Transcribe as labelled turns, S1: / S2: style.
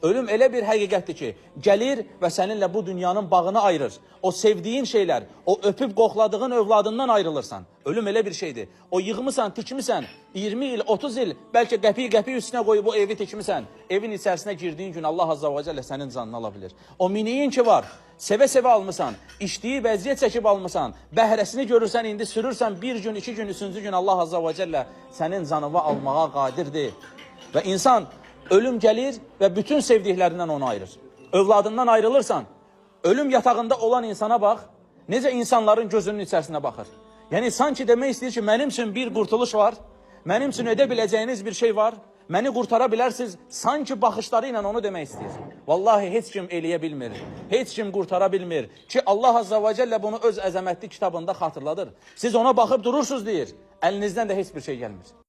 S1: Ölüm elə bir həqiqətdir ki, gəlir və səninlə bu dünyanın bağını ayırır. O sevdiyin şeylər, o öpüb qoxladığın övladından ayrılırsan. Ölüm elə bir şeydir. O yığmısan, tikmisən, 20 il, 30 il, bəlkə qəpik-qəpik üstünə qoyub o evi tikmisən. Evin içərisinə girdiyin gün Allah Azza və Cəllə sənin canını ala bilir. O miniyin ki var, sevə-sevə almısan, içdiyi vəziyyət çəkib almısan, bəhrəsini görürsən, indi sürürsən bir gün, iki gün, üçüncü gün Allah Azza və Cəllə sənin canını almağa qadirdir. Və insan ölüm gəlir və bütün sevdiklərindən onu ayırır. Övladından ayrılırsan, ölüm yatağında olan insana bax, necə insanların gözünün içərisinə baxır. Yəni sanki demək istəyir ki, mənim üçün bir qurtuluş var, mənim üçün edə biləcəyiniz bir şey var, məni qurtara bilərsiniz. Sanki baxışları ilə onu demək istəyir. Vallahi heç kim eləyə bilmir, heç kim qurtara bilmir ki, Allah Azza və Cəllə bunu öz əzəmətli kitabında xatırladır. Siz ona baxıb durursunuz deyir, əlinizdən də heç bir şey gəlmir.